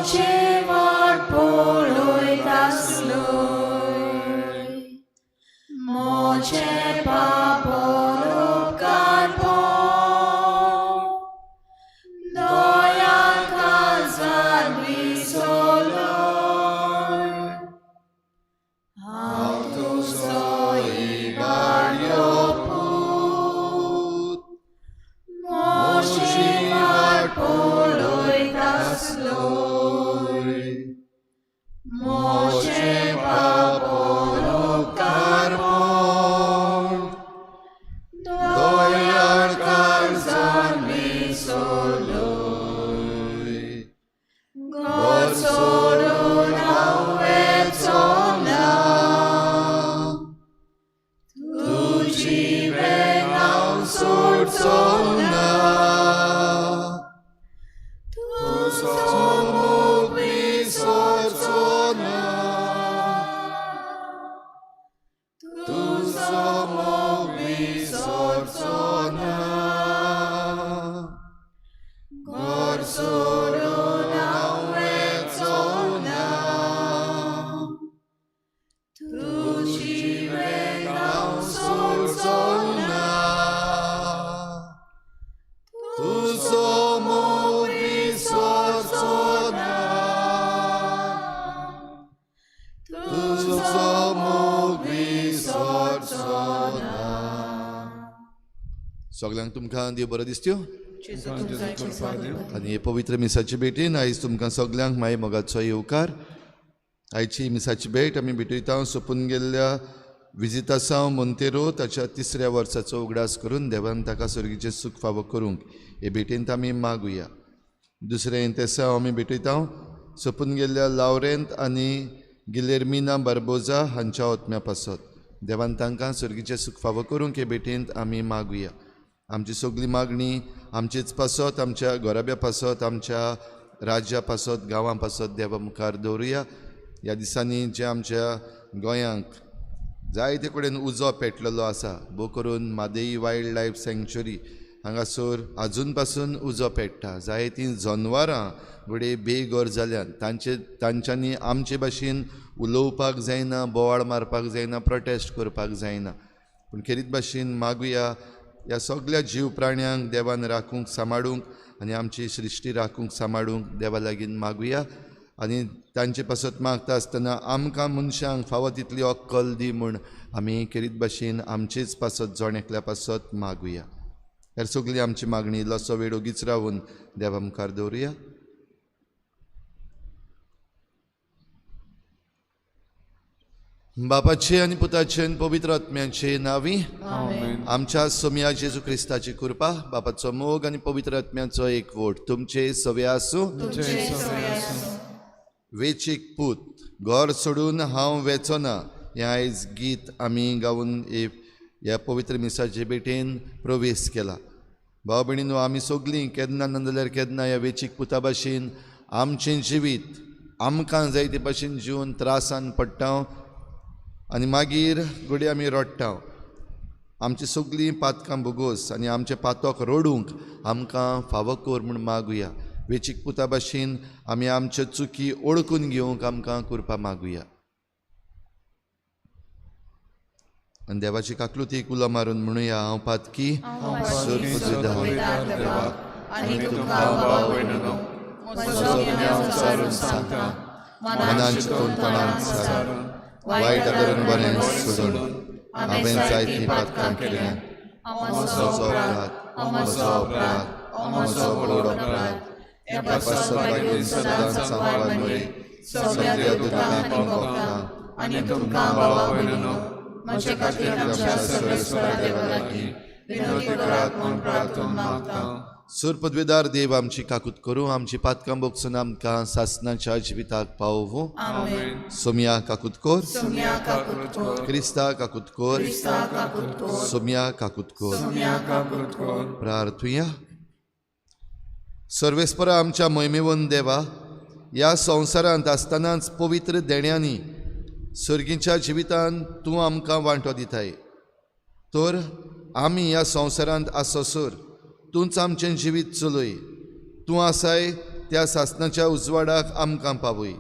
मोचे वाट पळयतासलोय मोचे पापोल उपकार पो दया काळजार विसोलोय हांव तुजो इबाडयो पूत मोची वाट पळयतासलोय मोचे पापोल उपकार पो दयाळ काळजान विसोलोय घर सोडून हांव वेचो ना तुजी वेंग हांव सोडचो ना तुजो मोग विसरचो ना तुजो मोग विसरचो ना घर सोडून हांव वेचो ना तुजी वेंग हांव सोडचो ना तुजो मोग विसरचो ना तुजो मोग विसरचो ना. सगळ्यांक तुमकां देव बरो दिसत्यो. जेजू कृपा दिवं. आनी हे पवित्र मिसाची भेटीन आयज तुमकां सगल्यांक माई मोगाचो येवकार. आयची मिसाची भेट आमी भेटयता सोंपून गेल्ल्या विजितासांव मोंतेरो ताच्या तिसऱ्या वर्साचो उगडास करून देवान ताका सर्गीचें सूख फावो करूंक हे भेटींत आमी मागुया. दुसरें तेसांव आमी भेटयता सोंपून गेल्ल्या लावरेंत आनी गिलेर्मिना बार्बोजा हांच्या ओतम्या पासत देवान तांकां सर्गीचें सूख फावो करूंक हे भेटींत आमी मागुया. आमची सगळी मागणी आमचेच पासत, आमच्या घराब्या पासत, आमच्या राज्या पासत, गांवां पासत देवा मुखार दवरुया. ह्या दिसांनी जे आमच्या गोंयांक जायते कडेन उजो पेटलेलो आसा, भोव करून म्हादई वायल्ड लायफ सँक्चुरी हांगासर आजून पासून उजो पेट्टा. जायतीं जनवरां घडये बेघर जाल्यात, तांच्यांनी आमचे भाशेन उलोवपाक जायना, बोवाळ मारपाक जायना, प्रोटेस्ट करपाक जायना, पूण खेरीत भाशेन मागुया ह्या सगल्या जीव प्राण्यांक देवान राखूंक सांबाळूंक आनी आमची सृश्टी राखूंक सांबाळूंक देवा लागीं मागुया. आनी तांचे पासत मागता आसतना आमकां मनशांक फावो तितली अक्कल दी म्हूण आमी खेरीत भाशेन आमचेच पासत जण एकल्या पासत मागुया. हेर सगली आमची मागणी इल्लोसो वेळ ओगीच रावून देवा मुखार दवरुया. बापाचे आनी पुताचे आनी पवित्र आत्म्याचे नांवी आमेन. आमच्या सोम्या जेजू क्रिस्ताची कृपा, बापाचो मोग आनी पवित्र आत्म्याचो एकवट तुमचे सवे आसूं. तुमचे सवे आसूं. वेचीक पूत घर सोडून हांव वेचो ना हें आयज गीत आमी गावन ह्या पवित्र मिसाचे भेटेन प्रवेश केला. भाव भयणीनो, आमी सगळीं केन्ना ना जाल्यार केन्ना ह्या वेचीक पुता भाशेन आमचें जिवीत आमकां जाय ते भाशेन जिवन त्रासान पडटा आनी मागीर घडये आमी रडटा. आमची सगळीं पातकां भोगोस आनी आमचें पातक रडूंक आमकां फावो कर म्हूण मागुया. वेचीक पुता भाशेन आमी आमच्यो चुकी ओळखून घेवंक आमकां कृपा मागुया. आनी देवाची काकलुतीक उलो मारून म्हणुया, हांव पातकी देवा आनी तुमकां भाव भयणीनो म्हजो गुन्यांव विचारून सांगता, मनान चिंतून तणान सारून वायट करून बरें सोडून हांवें जायतीं पातकां केल्यात. म्हजो अपराध, म्हजो अपराध, म्हजो व्हड अपराध. ह्या पासत लागीं सदांच सांबाळ मरे सगळ्या दुकानां भोगता आनी तुमकां भाव भयणीनो म्हजे खातीर आमच्या सर्वेस्परा देवा लागीं विनवती करात म्हूण प्रार्थना मागता. सूर पदवेदार देव आमची काकूत करूं, आमची पातकां भोगसून आमकां सासनाच्या जिविताक पावोवं. आमेन. सोमया काकूत कर, सोमया काकूत कर, क्रिस्ता काकूत कर, क्रिस्ता काकूत कर, सोमया काकूत कर. सोमया काकूत कर. प्रार्थुया. सर्वेस्परा आमच्या मोहिमेवन देवा, ह्या संवसारांत आसतनाच पवित्र देण्यांनी सर्गीच्या जिवितांत तूं आमकां वांटो दिताय, तर आमी ह्या संवसारांत आसोसर तूंच आमचें जिवीत चलय. तूं आसाय त्या सासनाच्या उजवाडाक आमकां पावय.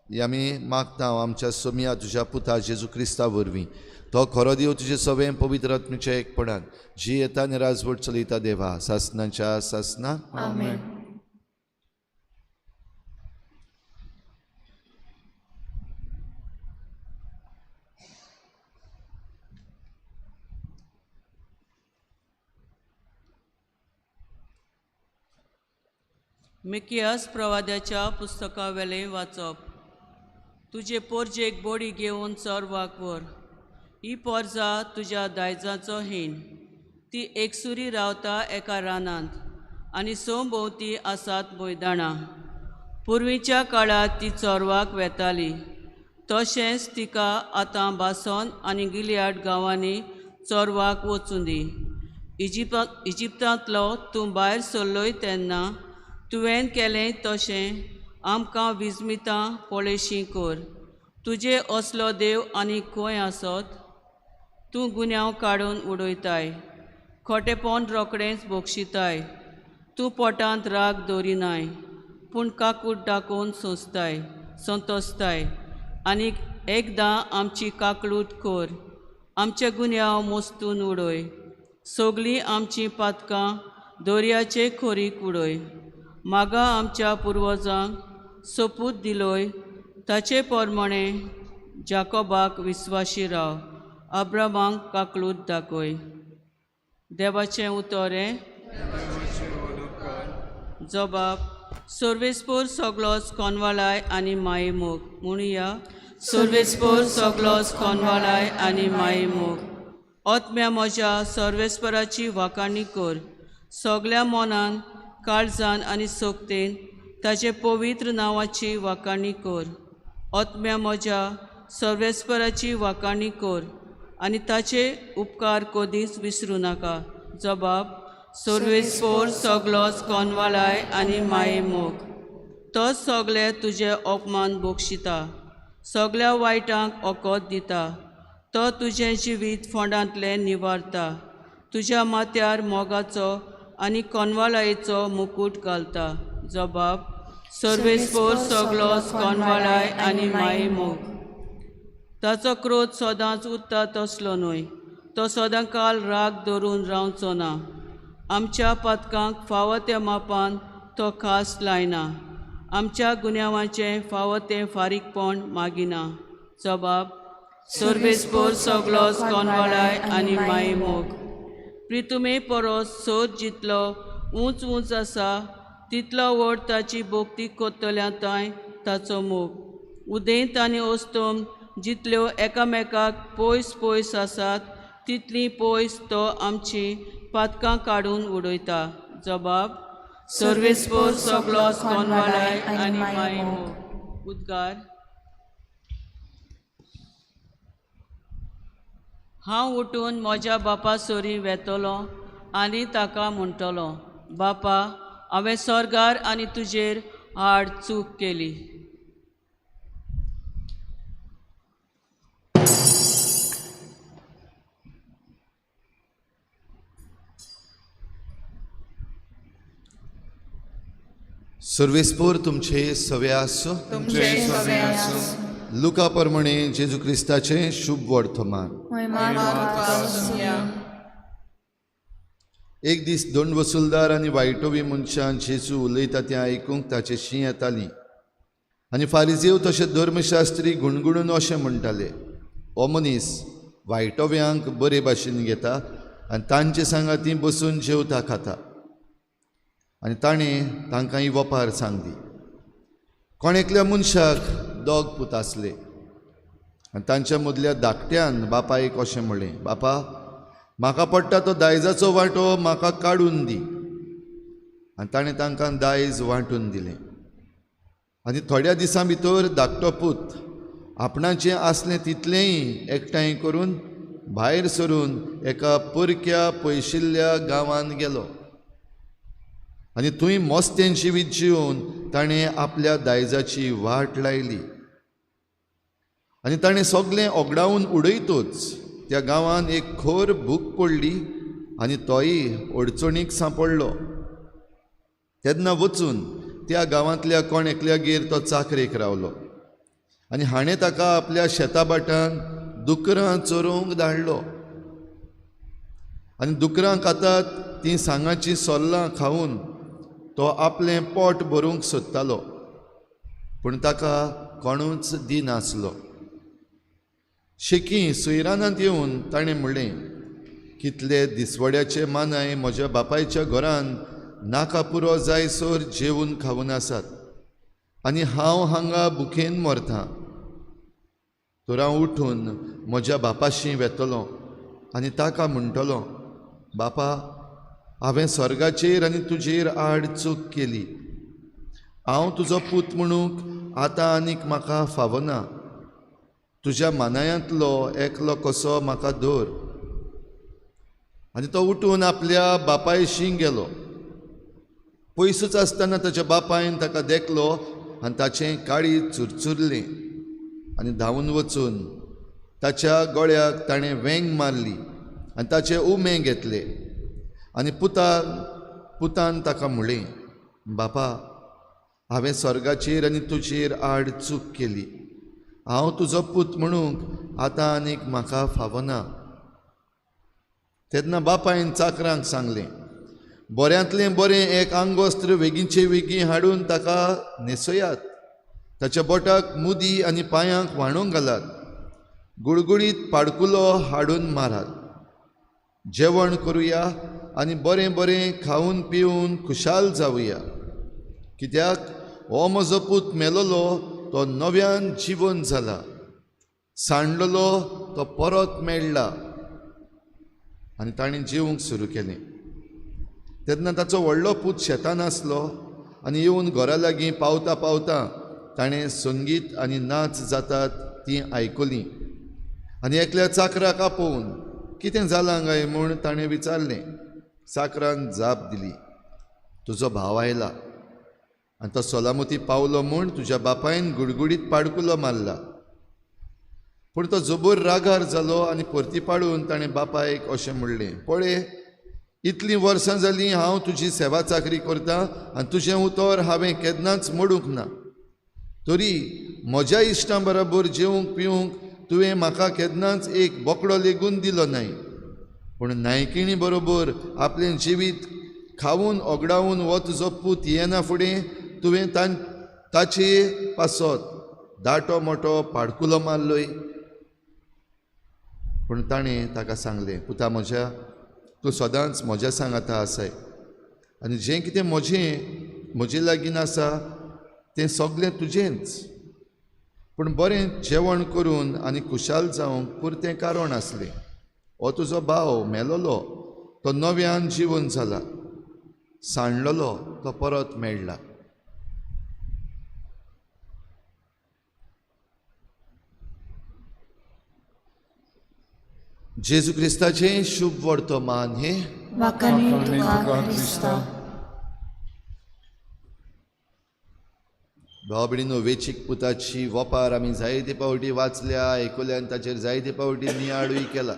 ही आमी मागता आमच्या सोमया तुज्या पुता जेजू क्रिस्ता वरवीं. तो खरो देव तुजे सवें पवित्र आत्म्याच्या एकपणान जी येता आनी राजवट चलयता देवा सासनाच्या सासना. आमेन. मिकियास प्रवाद्याच्या पुस्तकावेलें वाचप. तुजे पोरजेक बोडी घेवन चोरवाक व्हर. ही पोरजा तुज्या दायजाचो हीण. ती एकसुरी रावता एका रानांत आनी सोंभोंवती आसात मैदानां. पुर्वीच्या काळार ती चोरवाक वेताली, तशेंच तिका आतां बासोन आनी गिलियाड गांवांनी चोरवाक वचूं दी. इजिप्तांतलो तूं भायर सरलोय तेन्ना तुवें केलें तशें आमकां विजमितां पळयशी कर. तुजे असलो देव आनी खंय आसत? तूं गुन्यांव काडून उडयताय, खोटेपण रोखडेंच बक्षिताय. तूं पोटांत राग दवरिनाय, पूण काकूट दाखोवन सोंसताय संतोसताय. आनी एकदां आमची काकलूट कर, आमचे गुन्यांव मोस्तून उडय. सगळीं आमचीं पातकां दर्याचे खोरीक उडय. मागा आमच्या पुर्वजांक सोपूत दिलोय ताचे प्रमाणे जाकोबाक विस्वाशी राव, अब्रामाक काकलूट दाखय. देवाचें उतर हें. जबाब. सर्वेस्पोर सगलोच कोनवालाय आनी मायेमोग. म्हणुया, सर्वेस्पोर सगलोच कोनवालाय आनी मायेमोग. आत्म्या म्हज्या सर्वेस्पराची वाखाणी कर. सगल्या मनान, काळजान आनी सोगतेन ताचे पवित्र नांवाची वाखाणी कर. आत्म्या म्हज्या सर्वेस्पराची वाखाणी कर आनी ताचे उपकार कदीच विसरूं नाका. जबाब. सर्वेस्पोर सगलोच कोनवालाय आनी मायेमोग. तोच सगळे तुजे अपमान बक्षिता, सगळ्या वायटांक ओकद दिता. तो तुजें जिवीत फोंडांतलें निवारता, तुज्या माथ्यार मोगाचो आनी कोनवालायेचो मुकूट घालता. जबाब. सर्वेस्पोर सगलोच कोनवालाय आनी मायेमोग. ताचो क्रोध सदांच उरता तसलो न्हय, तो सदांकाल राग धरून रावचो ना. आमच्या पातकांक फावो त्या मापान तो खास लायना, आमच्या गुन्यांवाचें फावो तें फारीकपण मागिना. जबाब. सर्वेस्पोर सगलोच कोनवालाय आनी मायेमोग. प्रितुमे परस सोद जितलो उंच उंच आसा तितलो व्हड ताची भक्ती करतल्या थंय ताचो मोग. उदेंत आनी अस्तम जितल्यो एकामेकाक पयस पयस आसात तितली पयस तो आमची पातकां काडून उडयता. जबाब. सर्वेस्पोर सगलोच कोनवालाय आनी मायेमोग. उद्गार. हांव उठून म्हज्या बापा सरी वेतलो आनी ताका म्हणटलो, बापा, हांवें स्वर्गार आनी तुजेर आड चूक केली. सर्वेस्पोर तुमचे सवे आसूं. तुमचे सवे आसूं. लुका प्रमाणे जेजू क्रिस्ताचें शुभ वर्तमान. एक दीस दोन वसुलदार आनी वायटोवी मनशां जेजू उलयता तें आयकूंक ताचे शीं येतालीं आनी फारिजेव तशें धर्मशास्त्री गुणगुणून अशें म्हणटाले, हो मनीस वायटोव्यांक बरे भाशेन घेता आनी तांचे सांगाती बसून जेवता खाता. आनी ताणें तांकां ही वपार सांगली. कोण एकल्या मनशाक दोग पूत आसले आनी तांच्या मदल्या धाकट्यान बापायक अशें म्हणलें, बापा, म्हाका पडटा तो दायजाचो वांटो म्हाका काडून दी. आनी ताणें तांकां दायज वांटून दिलें. आनी थोड्या दिसां भितर धाकटो पूत आपणाचें आसलें तितलेंय एकठांय करून भायर सरून एका परक्या पयशिल्ल्या गांवांत गेलो आनी थंय मस्तें जिवीत जिवन ताणें आपल्या दायजाची वाट लायली. आनी ताणें सगळें ओगडावन उडयतूच त्या गांवांत एक खर भूक पडली आनी तोय अडचणीक सांपडलो. तेन्ना वचून त्या गांवांतल्या कोण एकल्यागेर तो चाकरेक रावलो आनी हाणें ताका आपल्या शेताभाटान दुकरां चरोवंक धाडलो. आनी दुकरां खातात तीं सांगाचीं सोल्लां खावन तो आपलें पोट भरूंक सोदतालो, पूण ताका कोणूच दिनासलो. शेकी सुयरानांत येवन ताणें म्हणलें, कितले दिसवड्याचे मानाय म्हज्या बापायच्या घरान नाका पुरो जायसर जेवन खावन आसात आनी हांव हांगा भुकेन मरतां. तर हांव उठून म्हज्या बापाशी वेतलो आनी ताका म्हणटलो, बापा, हांवें स्वर्गाचेर आनी तुजेर आड चूक केली. हांव तुजो पूत म्हणूंक आतां आनीक म्हाका फावना. तुज्या मानायांतलो एकलो कसो म्हाका धर. आनी तो उठून आपल्या बापायशी गेलो. पयसूच आसतना ताच्या बापायन ताका देखलो आनी ताचें काळीज चुरचुरलें आनी धांवून वचून ताच्या गळ्याक ताणें वेंग मारली आनी ताचे उमे घेतले. आनी पुतान ताका म्हणलें, बापा, हांवें स्वर्गाचेर आनी तुजेर आड चूक केली. हांव तुजो पूत म्हणूंक आतां आनीक म्हाका फावना. तेन्ना बापायन चाकरांक सांगलें, बऱ्यांतलें बरें एक आंगवस्त्र वेगींचे वेगीं हाडून ताका न्हेसयात, ताच्या बोटाक मुदी आनी पांयांक व्हाणूंक घालात, गुळगुळीत पाडकुलो हाडून मारात. जेवण करुया आनी बरें बरें खावन पिवन खुशाल जावया, कित्याक हो म्हजो पूत मेलोलो तो नव्यान जिवन जाला, सांडलेलो तो परत मेळ्ळा. आनी ताणें जेवंक सुरू केलें. तेन्ना ताचो व्हडलो पूत शेतान आसलो आनी येवन घरा लागीं पावता पावता ताणें संगीत आनी नाच जातात तीं आयकलीं आनी एकल्या चाकराक आपोवन कितें जालां काय म्हूण ताणें विचारलें. चाकरान जाप दिली, तुजो भाव आयला आनी तो सोलामती पावलो म्हूण तुज्या बापायन गुडगुडीत पाडकुलो मारला. पूण तो जबर रागार जालो आनी परती पाडून ताणें बापायक अशें म्हणलें, पळय, इतलीं वर्सां जालीं हांव तुजी सेवा चाकरी करतां आनी तुजें उतर हांवें केन्नाच मोडूंक ना. तरी म्हज्या इश्टां बरोबर जेवंक पिवंक तुवें म्हाका केन्नाच एक बोकडो लेगून दिलो नाय. पूण नायकिणी बरोबर आपलें जिवीत खावन ओगडावन हो तुजो पूत येना फुडें तुवें ताचे पासत दाटो मोटो पाडकुलो मारलोय. पूण ताणें ताका सांगलें, पुता म्हज्या, तूं सदांच म्हज्या सांगाता आसाय आनी जें कितें म्हजे लागीं आसा तें सगळें तुजेंच. पूण बरें जेवण करून आनी खुशाल जावंक पुरतें कारण आसलें. हो तुजो भाव मेलोलो तो नव्यान जिवन जाला, सांडलेलो तो परत मेळ्ळा. जेजू क्रिस्ताचें शुभ वर्तमान हें. भाव भयणीनो, वेचीक पुताची वपार आमी जायते फावटी वाचल्या, आयकल्या आनी ताचेर जायते फावटी नियाळूय केला.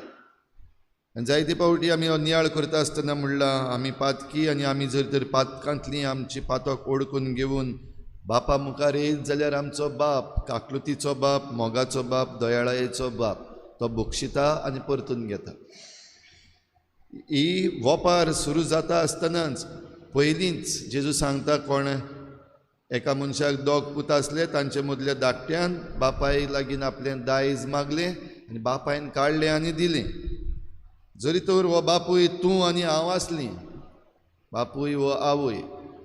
आनी जायते फावटी आमी हो नियाळ करता आसतना म्हणलां, आमी पातकी आनी आमी जर तर पातकांतली आमची पातक ओडकून घेवन बापा मुखार येयत जाल्यार आमचो बाप काकलुतीचो बाप, मोगाचो बाप, दयाळायेचो बाप, तो बक्षिता आनी परतून घेता. ही वपार सुरू जाता आसतनाच पयलींच जेजू सांगता, कोण एका मनशाक दोग पूत आसले, तांचे मदल्या धाकट्यान बापाय लागीं आपलें दायज मागलें आनी बापायन काडलें आनी दिलें. जरी तर हो बापूय तूं आनी हांव आसलीं, बापूय हो आवय,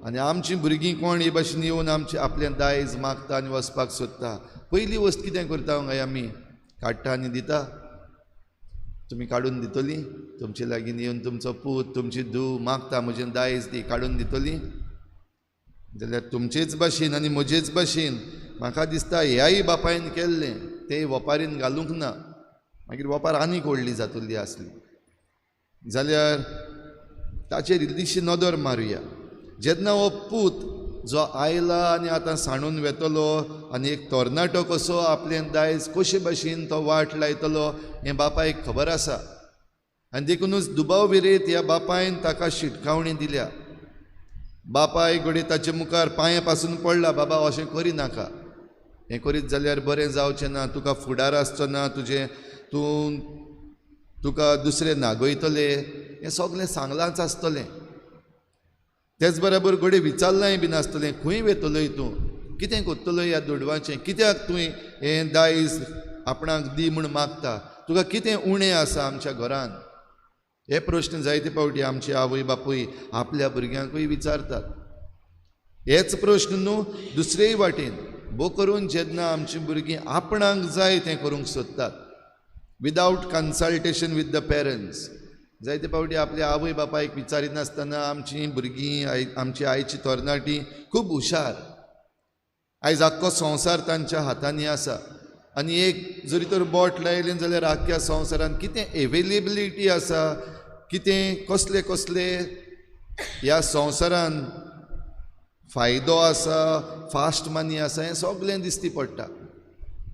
आनी आमचीं भुरगीं कोण हे भाशेन येवन आमचें आपलें दायज मागता आनी वचपाक सोदता, पयली वस्त कितें करता काय आमी? काडटा आनी दिता. तुमी काडून दितली? तुमचे लागीं येवन तुमचो पूत तुमची धूव मागता म्हजें दायज दी, काडून दितली? जाल्यार तुमचेच भाशेन आनी म्हजेच भाशेन म्हाका दिसता ह्याय बापायन केल्लें तें वपारीन घालूंक ना, मागीर वपार आनीक व्हडली जातली आसली. जाल्यार ताचेर इल्लीशी नदर मारुया. जेन्ना हो पूत जो आयला आनी आतां सांडून वेतलो आनी एक तरणाटो कसो आपलें दायज कशे भाशेन तो वाट लायतलो हें बापायक खबर आसा आनी देखुनूच दुबाव विरेत ह्या बापायन ताका शिटकावणी दिल्या. बापाय घडये ताचे मुखार पांये पासून पडला, बाबा अशें करी नाका, हें करीत जाल्यार बरें जावचें ना, तुका फुडार आसचो ना, तुजें तूं तुका दुसरे नागयतले, हें सगळें सांगलांच आसतलें. तेच बराबर घडये विचारलांय बी नासतलें, खंय वेतलोय तूं, कितें करतलोय ह्या दुडवाचें, कित्याक तुवें हें दायज आपणाक दी म्हूण मागता, तुका कितें उणें आसा आमच्या घरान. हे प्रश्न जायते फावटी आमचे आवय बापूय आपल्या भुरग्यांकूय विचारतात. हेच प्रश्न न्हू दुसरेय वाटेन भो करून जेन्ना आमची भुरगीं आपणाक जाय तें करूंक सोदतात without consultation with the parents. जायते फावटी आपल्या आवय बापायक विचारिनासतना आमची भुरगीं आमची आयची तरणाटी खूब हुशार, आयज आख्खो संवसार तांच्या हातांनी आसा आनी एक जरी तर बोट लायलें जाल्यार आख्ख्या संवसारान कितें एवेलेबिलिटी आसा, कितें कसले कसले ह्या संवसारान फायदो आसा, फास्ट मनी आसा, हें सगळें दिसती पडटा.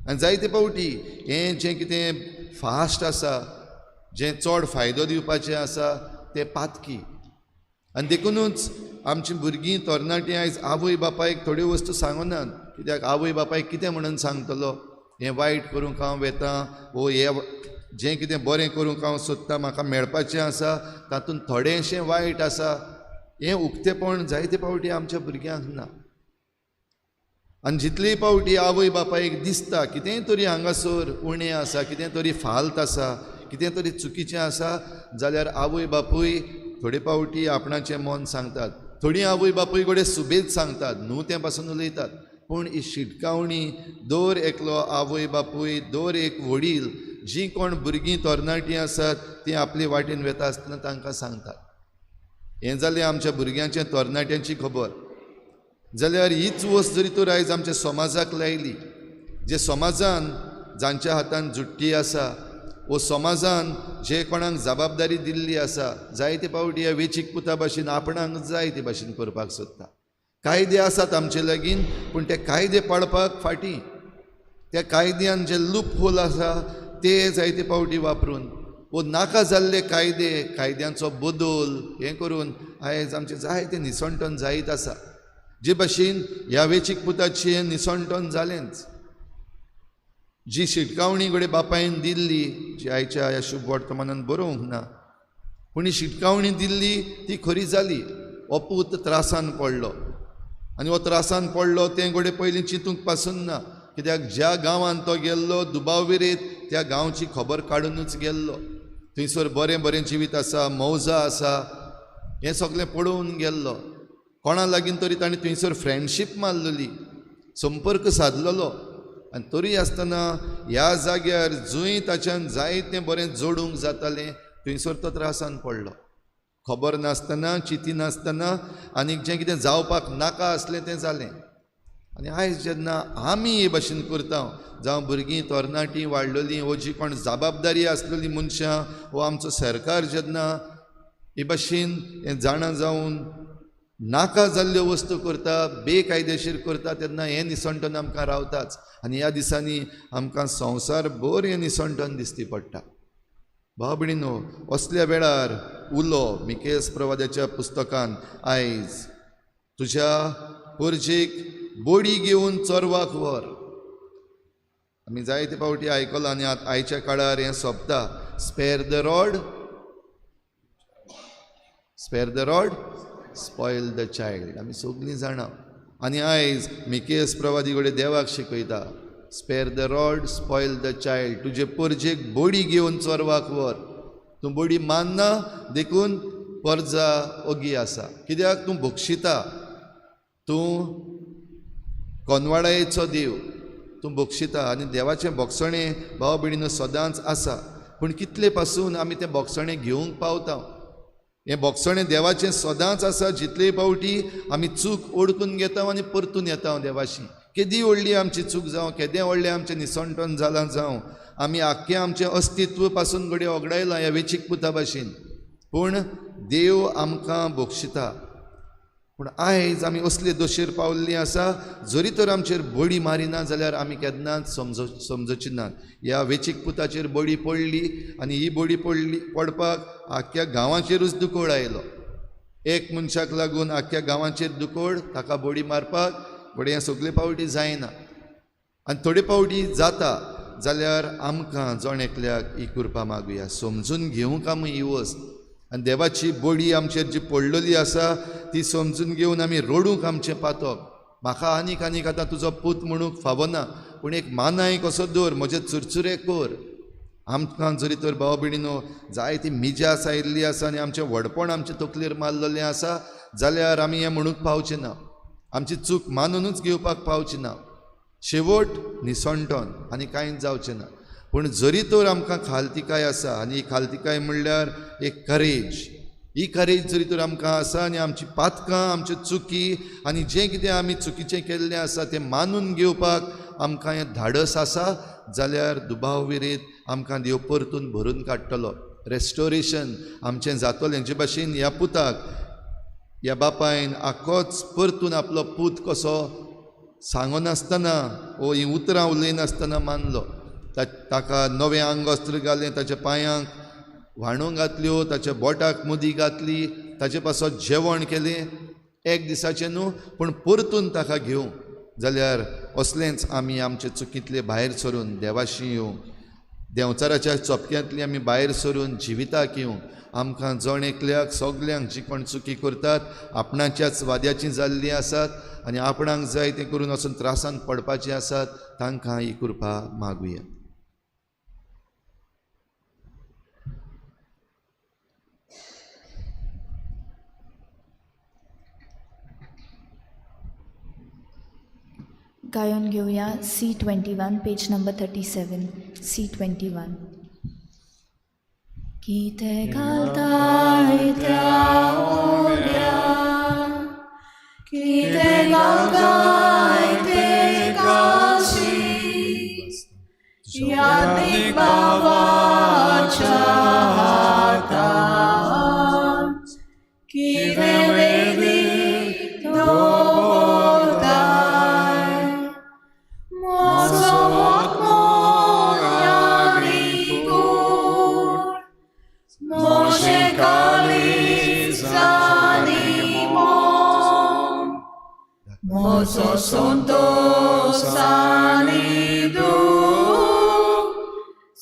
आनी जायते फावटी हें जें कितें फास्ट आसा, जें चड फायदो दिवपाचें आसा तें पातकी. आनी देखुनूच आमची भुरगीं तरणाटीं आयज आवय बापायक थोड्यो वस्तू सांगनात, कित्याक आवय बापायक कितें म्हणून सांगतलो, हें वायट करूंक हांव वेता वो हें जें कितें बरें करूंक हांव सोदतां, म्हाका मेळपाचें आसा तातूंत थोडेंशें वायट आसा, हें उक्तेपण जायते फावटी आमच्या भुरग्यांक ना. आनी जितले फावटी आवय बापायक दिसता कितेंय तरी हांगासर उणें आसा, कितें तरी फाल्त आसा, कितें तरी चुकीचें आसा, जाल्यार आवय बापूय थोडे फावटी आपणाचें मन सांगतात, थोडीं आवय बापूय घडये सुबेज सांगतात, न्हू तें पासून उलयतात, पूण ही शिटकावणी दर एकलो आवय बापूय, दर एक वडील, जीं कोण भुरगीं तरणाटीं आसात तीं आपले वाटेन वेता आसतना तांकां सांगतात. हें जालें आमच्या भुरग्यांचें तरणाट्यांची खबर. जाल्यार हीच वस्त जरी तर आयज आमच्या समाजाक लायली, जे समाजान जांच्या हातान जुट्टी आसा वो समाजान जे कोणाक जबाबदारी दिल्ली आसा, जायते फावटी ह्या वेचीक पुता भाशेन आपणाक जाय ते भाशेन करपाक सोदता. कायदे आसात आमचे लागीं, पूण ते कायदे पाळपाक फाटीं, त्या कायद्यान जे लूप होल आसा ते जायते फावटी वापरून वो नाका जाल्ले कायदे, कायद्यांचो बदल हें करून आयज आमचें जायते निसणटण जायत आसा. जे भाशेन ह्या वेचीक पुताचें निसणटण जालेंच, जी शिटकावणी घडये बापायन दिल्ली, जी आयच्या ह्या शुभ वर्तमानान बरोवंक ना, पूण ही शिटकावणी दिल्ली ती खरी जाली. हो पूत त्रासान पडलो आनी हो त्रासान पडलो तें घडये पयलीं चिंतूंक पासून ना, कित्याक ज्या गांवांत तो गेल्लो दुबाव विरेत त्या गांवची खबर काडुनूच गेल्लो. थंयसर बरें बरें जिवीत आसा, मौजा आसा, हें सगळें पळोवन गेल्लो. कोणा लागीं तरी ताणें थंयसर फ्रेंडशीप मारलेली, संपर्क सादलेलो, आनी तरी आसतना ह्या जाग्यार जंय ताच्यान जायतें बरें जोडूंक जातालें थंयसर तो त्रासान पडलो. खबर नासतना, चिंती नासतना आनीक जें कितें जावपाक नाका आसलें तें जालें. आनी आयज जेन्ना आमी हे भाशेन करता, जावं भुरगीं तरणाटीं वाडलेलीं वो जी कोण जबाबदारी आसलेली मनशां वो आमचो सरकार जेन्ना हे भाशेन हें जाणा जावन नाका जाल्ल्यो वस्तू करता, बेकायदेशीर करता, तेन्ना हें निसणटण आमकां रावताच. आनी ह्या दिसांनी आमकां संवसार भर हें निसणटण दिसती पडटा. भाव भयणीनो, असल्या वेळार उलो मिकेस प्रवादाच्या पुस्तकान आयज तुज्या पोरजेक बोडी घेवन चोरवाक व्हर. आमी जायते फावटी आयकलां आनी आयच्या काळार हें सोंपता, spare the rod, spare the rod spoil the child. आमी सगळीं जाणां. आनी आयज मिकेस प्रवादी कडेन देवाक शिकयता, spare the rod spoil the child. तुजे पोरजेक बोडी घेवन चोरवाक व्हर. तूं बोडी मानना देखून पोरजा ओगी आसा, कित्याक तूं बक्षिता, तूं कोनवाडायेचो देव, तूं बक्षिता. आनी देवाचें बोगसणें भाव भयणीनो सदांच आसा, पूण कितले पासून आमी तें बोगसणें घेवंक पावता. हें बोगसणें देवाचें सदांच आसा. जितले फावटी आमी चूक ओडकून घेता आनी परतून येता देवाशी, केदी व्हडली आमची चूक जावं, केदें व्हडलें आमचें निसणटण जालां जावं, आमी आख्खें आमचें अस्तित्व पासून घडये ओगडायलां ह्या वेचीक पुता भाशेन, पूण देव आमकां बक्षिता. पूण आयज आमी असले दोशेर पावल्ली आसा, जरी तर आमचेर बडी मारिना जाल्यार आमी केन्नाच समजची नात. ह्या वेचीक पुताचेर बडी पडली आनी ही बडी पडपाक आख्ख्या गांवाचेरूच दुकोळ आयलो. एक मनशाक लागून आख्ख्या गांवाचेर दुकोड, ताका बडी मारपाक बडी हें सगळे पावटी जायना आनी थोडे पावटी जाता जाल्यार आमकां जण एकल्याक ही कृपा मागुया, समजून घेवंक आमी ही वस्त आनी देवाची बडी आमचेर जी पडलेली आसा ती समजून घेवन आमी रडूंक आमचें पातक. म्हाका आनीक आनीक आतां तुजो पूत म्हणूंक फावना, पूण एक मानाय कसो दवर, म्हजे चुरचुरे कर. आमकां जरी तर भाव भयणीनो जायती मिजास आयिल्ली आसा आनी आमचें व्हडपण आमचे तकलेर मारलेलें आसा जाल्यार आमी हें म्हणूंक पावचें ना, आमची चूक मानुनूच घेवपाक पावची ना, शेवट निसणटोन आनी कांयच जावचें ना. पूण जरी तर आमकां खालतिकाय आसा आनी ही खालतिकाय म्हणल्यार एक करेज, ही करेज जरी तर आमकां आसा आनी आमची पातकां, आमच्यो चुकी आनी जें कितें आमी चुकीचें केल्लें आसा तें मानून घेवपाक आमकां हें धाडस आसा जाल्यार दुबाव विरीत आमकां देव परतून भरून काडटलो. रेस्टोरेशन आमचें जातलें. जे भाशेन ह्या पुताक ह्या बापायन आखोच परतून आपलो पूत कसो सांगनासतना ओ हीं उतरां उलयनासतना मानलो. ताका नवें आंगवस्त्र घालें, ताच्या पांयांक व्हाणो घातल्यो, ताच्या बोटाक मुदी घातली, ताचे पासत जेवण केलें एक दिसाचें न्हू पूण परतून ताका घेवं. जाल्यार असलेंच आमी आमचे चुकींतले भायर सरून देवाशी येवंक, देंवचाराच्या चोपक्यांतली आमी भायर सरून जिविताक येवंक आमकां जण एकल्याक सगल्यांक जी कोण चुकी करतात आपणाच्याच वाद्याचीं जाल्लीं आसात आनी आपणाक जाय तें करून वचून त्रासांत पडपाचीं आसात तांकां ही कृपा मागुया. गायन घेवया C21 page number 37 C21. कितें घालताय त्या उड्या, कितें घालताय ते काशी, यादीक बाबाच्या हातान कितें वेदी दवरताय. म्हजो आत्मो आनी कूड, म्हजें काळीज आनी मन, म्हजो संतोस आनी दूख,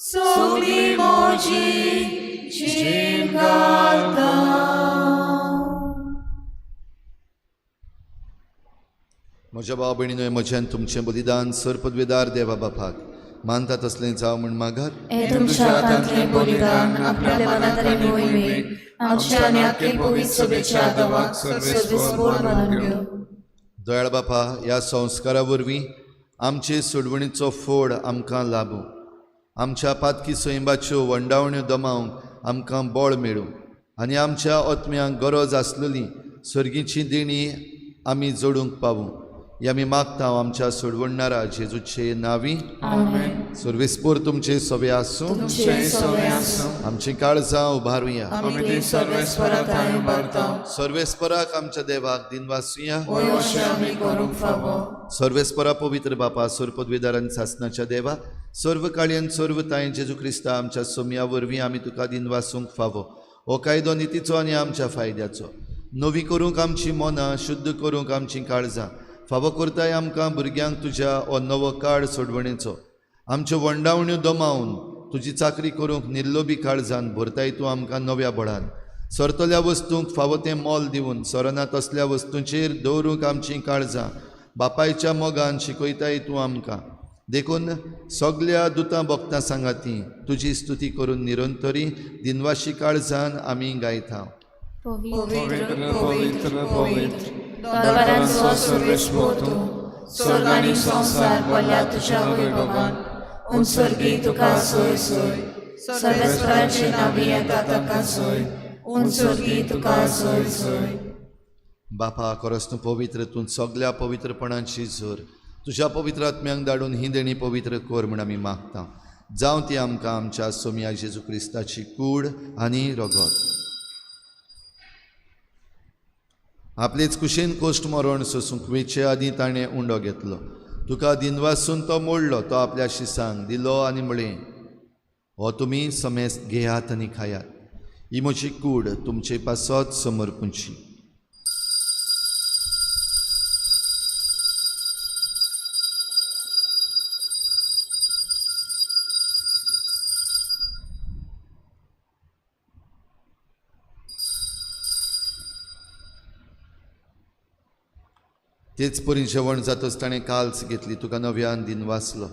सगळी म्हजी जीण घालता. म्हज्या भाव भयणीनो, म्हज्यान तुमचें बलिदान सरपदवेदार देवा बापाक मानता तसलें जावं म्हूण मागार. हे तुमच्या हातांतलें बलिदान आपल्या मनांत आनी मोहिमेक आमच्या आनी आख्खे पवित्र सभेच्या आदावाक सर्वेस्पोर मानून घेवं. दयाळ बापा, ह्या संस्कारा वरवीं आमचे सोडवणीचो फोड आमकां लाबूं, आमच्या पातकी सैंबाच्यो वंडावण्यो दमावंक आमकां बळ मेळूं आनी आमच्या आत्म्यांक गरज आसलेली सर्गीची देणी आमी जोडूंक पावूं. ही आमी मागता आमच्या सोडवणणारा जेजूचे नांवी. आमेन. सर्वेस्पोर तुमचे सवे आसूं. तुमचें सवें आसूं. आमची काळजां उबारुया. आमी ती सर्वेस्परा थंय उबारता. सर्वेस्पराक आमच्या देवाक दिनवासुया. होय अशें आमी करूंक फावो. सर्वेस्परा पवित्र बापा, सर्वपदवेदार आनी सासनाच्या देवा, सर्व काळयन सर्व तांय जेजू क्रिस्ता आमच्या सोमया वरवीं आमी तुका दिनवासूंक फावो. हो कायदो नितीचो आनी आमच्या फायद्याचो. नवी करूंक आमची मनां, शुद्ध करूंक आमचीं काळजां फावो करताय आमकां भुरग्यांक तुज्या हो नवो काळ सोडवणेचो. आमच्यो वंडावण्यो दमावन तुजी चाकरी करूंक निर्लोबी काळजान भरताय तूं आमकां नव्या बळान. सरतल्या वस्तूंक फावो तें मोल दिवन सरना तसल्या वस्तूंचेर दवरूंक आमचीं काळजां बापायच्या मोगान शिकयताय तूं आमकां. देखून सगल्या दुतां भक्तां सांगाती तुजी स्तुती करून निरंतरी दिनवाशी काळजान आमी गायता. पवित्र पवित्र पवित्र दरबारांचो सर्वेस्पोर तूं, स्वर्ग आनी संवसार भरल्या तुज्या वैभवान. उंचसर्गी तुका सोय सोय, सर्वेस्पराचे नांवी येता ताका सोय, उंचसर्गी तुका सोय सोय. बापा, खरोच तूं पवित्र, तूं सगल्या पवित्रपणाची झर. तुज्या पवित्र आत्म्यांक धाडून ही देणी पवित्र कर म्हूण आमी मागता. जावं ती आमकां आमच्या सोमया जेजू क्रिस्ताची कूड आनी रगत. आपलेच कुशीन कोश्ट मरण सोसूंक वेचे आदीं ताणें उंडो घेतलो. तुका दिनवासून तो मोडलो, तो आपल्या शिसांक दिलो आनी म्हळें, हो तुमी समेस्त घेयात आनी खायात, ही म्हजी कूड तुमचे पासत समर्पूंची. तेच परी जेवण जातच ताणें काल्स घेतली, तुका नव्यान दिन वाचलो,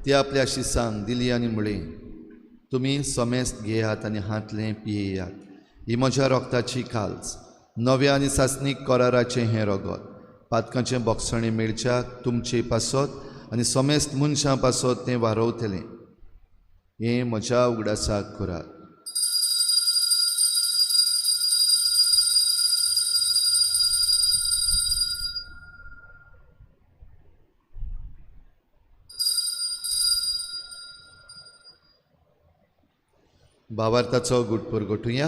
ती आपल्या शिसांक दिली आनी म्हळें, तुमी समेस्त घेयात आनी हांतलें पियेयात, ही म्हज्या रोगताची काल्स, नव्या आनी सासणीक कराराचें हें रगत, पातकांचें बोगसणें मेळच्याक तुमचे पासत आनी समेस्त मनशां पासत तें वारवतलें. हें म्हज्या उगडासाक करात. भावार्थाचो गुटपूर गोठुया.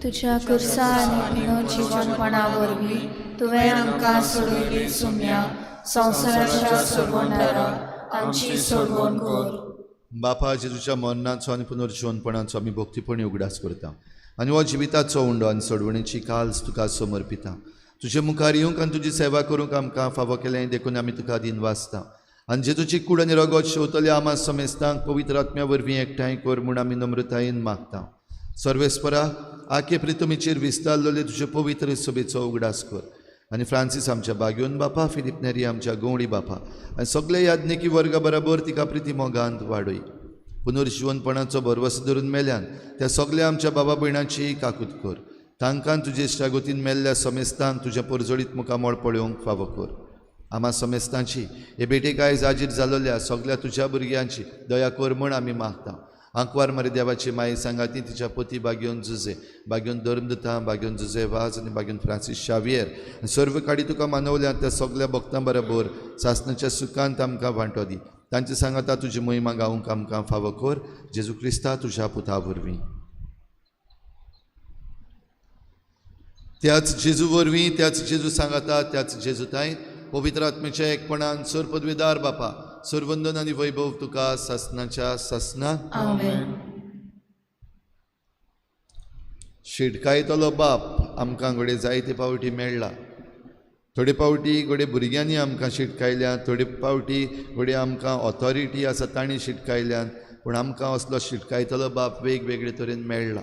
तुज्या कुर्सा आनी पिनो जिवनपणा वरवीं तुवें आमकां सोडयली सुम्या, संवसाराच्या सोडवणदारा आमची सोडवण कर. बापा, जेजूच्या मरणाचो आनी पुनर्जिवनपणाचो आमी भक्तीपणी उगडास करता आनी हो जिविताचो उंडो आनी सोडवणेची काल्स तुका समर्पिता. तुजे मुखार येवंक आनी तुजी सेवा करूंक आमकां फावो केलें देखून आमी तुका दिन वाचता आनी जेजूची कूड आनी रगत शेवतल्या आमा समेस्तांक पवित्र आत्म्या वरवीं एकठांय कर म्हूण आमी नम्रतायेन मागता. सर्वेस्परा, आखे प्रितमीचेर विस्तारलेले तुजे पवित्र सभेचो उगडास कर आनी फ्रांसीस आमच्या बाग्योन बापा, फिलीप नेरी आमच्या गवळी बापा आनी सगळे याज्ञिकी वर्गा बराबर तिका प्रिती मोगांत वाडय. पुनर्जिवनपणाचो भरवसो धरून मेल्यान त्या सगळ्या आमच्या बाबा भयणाची काकूत कर. तांकां तुजे इश्टागतीन मेल्ल्या समेस्तांक तुज्या परजळीत मुखामळ पळोवंक फावो कर. आमा समेस्तांची हे भेटेक आयज आजीर जालोल्या सगळ्या तुज्या भुरग्यांची दया कर म्हूण आमी मागता. आंकवार मारी देवाची माई सांगाती तिच्या पती बागेवन जुजे, बागेवन धर्मदुता, बागेवन जुजे वाज आनी बागेवन फ्रांसीस शावियर आनी सर्व काडी तुका मानवल्या त्या सगळ्या भक्तां बरोबर सासणाच्या सुखांत आमकां वांटो दी. तांचे सांगाता तुजी महिमा गावंक आमकां फावो कर, जेजू क्रिस्ता तुज्या पुता वरवीं. त्याच जेजू वरवीं, त्याच जेजू सांगाता, त्याच जेजू ताय पवित्र आत्म्याच्या एकपणान सर पदवीदार बापा, सरवंदन आनी वैभव तुका सासणाच्या सासना. आमेन. शिटकायतलो बाप आमकां घडये जायते पावटी मेळ्ळा. थोडे पावटी घडये भुरग्यांनी आमकां शिटकायल्या, थोडे पावटी घडये आमकां ऑथॉरिटी आसा तांणी शिटकायल्यान, पूण आमकां असलो शिटकायतलो बाप वेगवेगळे तरेन मेळ्ळा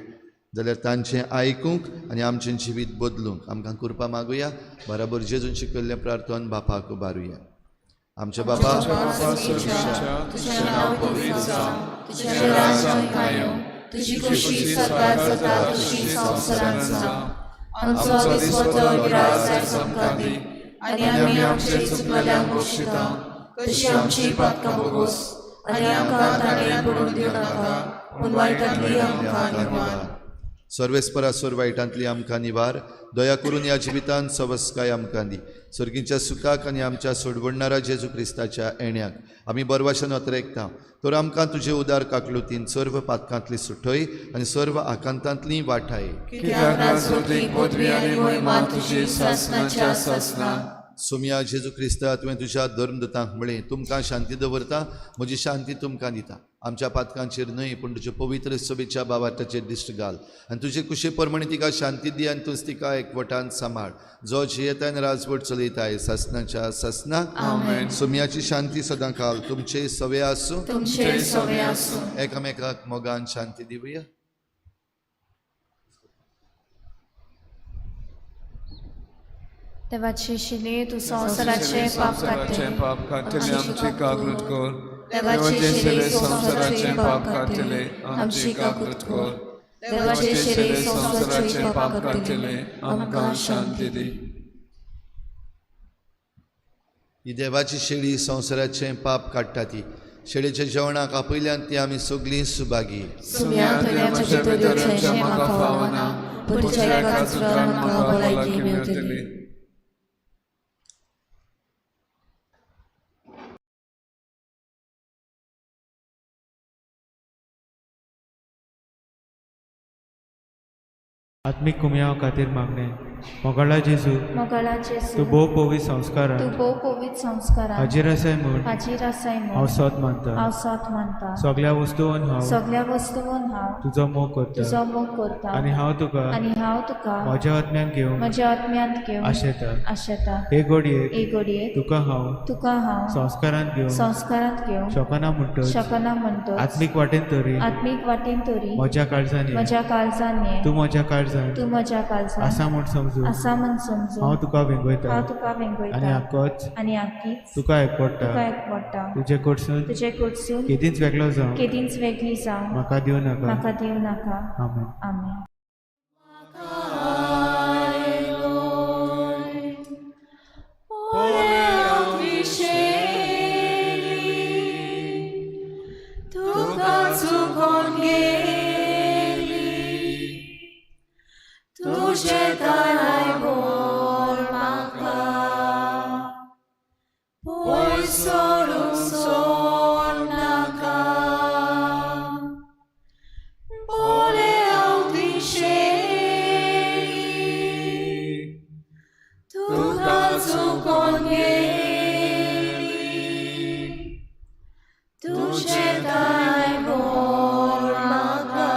जाल्यार तांचें आयकूंक आनी आमचें जिवीत बदलूंक आमकां कृपा मागुया. बराबर जेजून शिकयल्लें प्रार्थन बापाक उबारुया. आमच्या बापा, तुझें नांव पवित्र जावं, तुझें राज्य येवं, तुजी खोशी स्वर्गात जाता तशी संवसारांत जावं. आमचो दिसवडो गिरास आयज आमकां दी आनी आमी आमचे चुकलेल्यांक बक्षिता तशी आमची पातकां भोगोस आनी आमकां ताणें पडून दिवं नाका, पूण वायटांतली आमकां निवार. सर्वेस्परा सोर वायटांतली आमकां निवार, दया करून ह्या जिवितांत सवस्काय आमकां दी. सर्गीच्या सुखाक आनी आमच्या सोडवणणारा जेजू क्रिस्ताच्या येण्याक आमी बरवाशान अतरेकता. तर आमकां तुजे उदार काकलुतीन सर्व पातकांतली सुटय आनी सर्व आकांतांतली वाठाय. कित्याक राजवटीक पदवी आनी महिमा तुजी सासणाच्या सासना. सोमया जेजू क्रिस्ता, तुवें तुज्या धर्मदूतांक म्हळें, तुमकां शांती दवरता, म्हजी शांती तुमकां दिता. आमच्या पातकांचेर न्हय पूण तुजे पवित्र सभेच्या बाबाटाचेर दिश्ट घाल आनी तुजे कुशे प्रमाणे तिका शांती दी आनी तूंच तिका एकवटान सांबाळ, जो जियेता आनी राजवट चलयताय सासणाच्या सासना. आमेन. सोमयाची शांती सदां काल तुमचे सवे आसूं, तुमचे सवे आसूं. एकामेकाक मोगान शांती दिवया. देवाची शिले तूं संवसाराचें पाप संवसाराचें काडटले, पाप काडटले आमची काकूत कर. देवाचे देवाचे शिले शिले संवसाराचें संवसाराचें पाप पाप काडटले, काडटले आमची आमची काकूत काकूत कर. कर. देवाचे देवाचे शिले शिले संवसाराचें संवसाराचें पाप पाप काडटले, काडटले आमकां आमकां शांती शांती दी. दी. ही देवाची शेळी संवसाराचें पाप काडटा ती शेळीच्या जेवणाक आपयल्यान ती आमी सगळीं सुभागी. सुम्या तुवें म्हज्या भितर येवचें म्हाका फावना, पूण तुज्या एका उतरान म्हाका भलायकी मेळटली. आत्मीक कुमयाव खातीर मागणें. मोगाळा जेजू, मोगाळा जेजू, तूं भोव पवित्र तूं संस्कारान भोव पवित्र संस्कारान हाजीर आसाय म्हूण हाजीर आसाय हांव म्हूण सोद मानता. हांव सोद मानता. सगळ्या वस्तून हांव सगळ्या वस्तून हांव तुजो मोग करता तुजो मोग करता आनी हांव तुका आनी हांव तुका म्हज्या आत्म्यान घेवंक म्हज्या आत्म्यांत घेवन आशेता. आशेता. हे घडयेक हे घडयेक तुका हांव तुका हांव संस्कारांत घेवंक संस्कारांत घेवंक शकना म्हणटच शकना म्हणटच आत्मीक वाटेन तरी आत्मीक वाटेन तरी म्हज्या काळजान ये. म्हज्या काळजान ये. तूं म्हज्या काळजान तूं म्हज्या काळजान आसा म्हूण समजून समजून आसा म्हूण समजून हांव तुका वेंगयता हांव तुका आनी वेंगयता आकोच आनी आकीच तुका एकवडटा. तुका एकवडटा. तुजे कडसून तुजे कडसून केदींच वेगळो जावं केदींच वेगळी जावं म्हाका दिवं नाका. म्हाका दिवं नाका. आमेन. आमेन. तुका चुकोन गेली तुजे ताराय बोल म्हाका पयस सोडून सोड नाका बोले हांव दिशेली तुका चुकोन गेली तुजे ताराय बोल म्हाका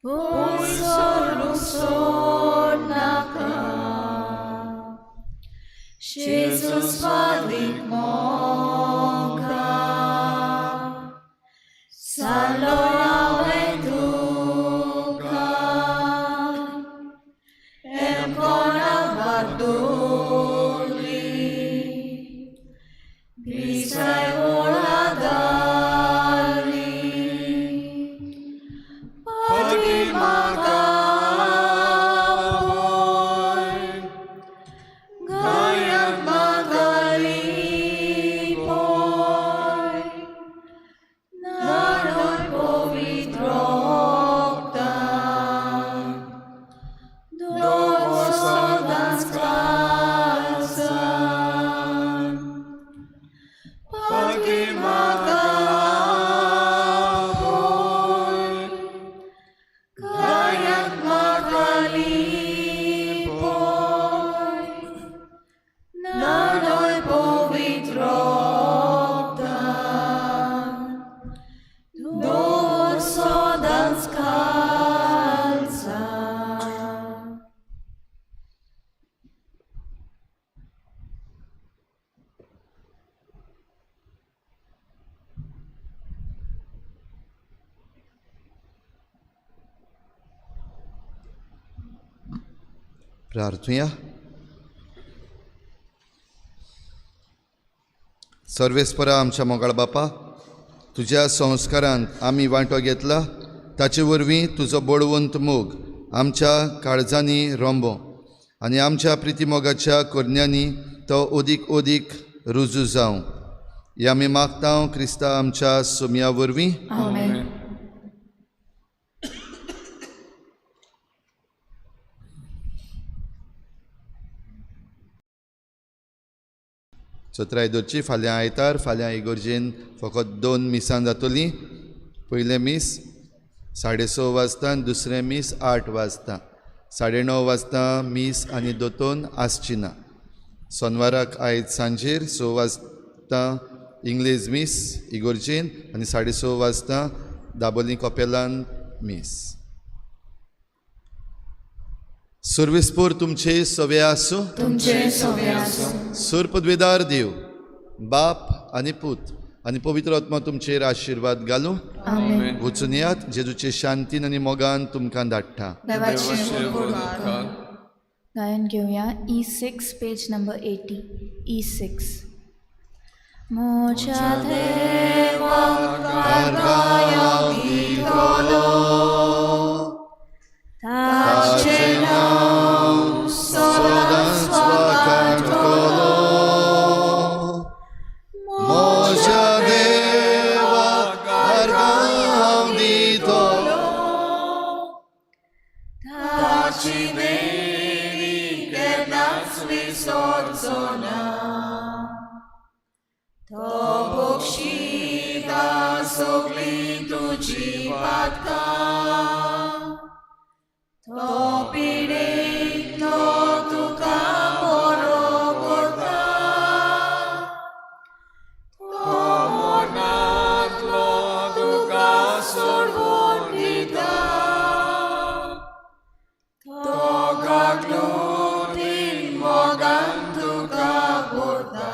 पयस सोडून सोड नाका. Jesus फादीक मोका सालो हांवें तुका एमकोना बादुली बिसाय वोळा दाली पाटी म्हाका पळय गायक म्हाका लिपय न्हाणय पवित्र रगतान दवर सदांच काळजान पाटी म्हाका पळय गायक म्हाका लिपय न्हाणय पवित्र रगतान दवर सदांच काळजान. प्रार्थुया. सर्वेस्परा आमच्या मोगाळ बापा, तुज्या संस्कारांत आमी वांटो घेतला ताचे वरवीं तुजो बळवंत मोग आमच्या काळजांनी रोंबो आनी आमच्या प्रितीमोगाच्या करण्यांनी तो अदीक अदीक रुजू जावं. हे आमी मागता क्रिस्ता आमच्या सोमया वरवीं. आमेन. चत्राय दवरची. फाल्यां आयतार, फाल्यां इगोर्जेन फकत 2 मिसां जातलीं. पयलें मीस 6:30 वाजता आनी दुसरें मीस 8 वाजता. 9:30 वाजता मीस आनी दोतोन आसची ना. सोनवाराक आयज सांजेर 6 वाजता इंग्लेज मीस इगोर्जेन आनी 6:30 वाजता दाबोली कपेलान मीस. सर्वेस्पोर तुमचे सवे आसूं. तुमचे सवे आसूं. सुर पदवेदार देव बाप आनी पूत आनी पवित्र आत्मा तुमचेर आशिर्वाद घालूं. आमेन. वचून यात, जेजूचे शांतीन आनी मोगान तुमकां धाडटा. देवाचे उपकार. गायन घेवया E6 page number 80. E6. म्हज्या देवाक हांव दितलो ताचें नांव सदांच वाखाणटलो. म्हज्या देवाक हांव दितलो ताची देणी केन्नाच विसरचो ना. तो बक्षिता सगळीं तुजी पातकां तो पिडेंतलो तुका बरो करता तो मरणांतलो तुका सोडवून दिता तो काकलुतीन मोगान तुका भरता.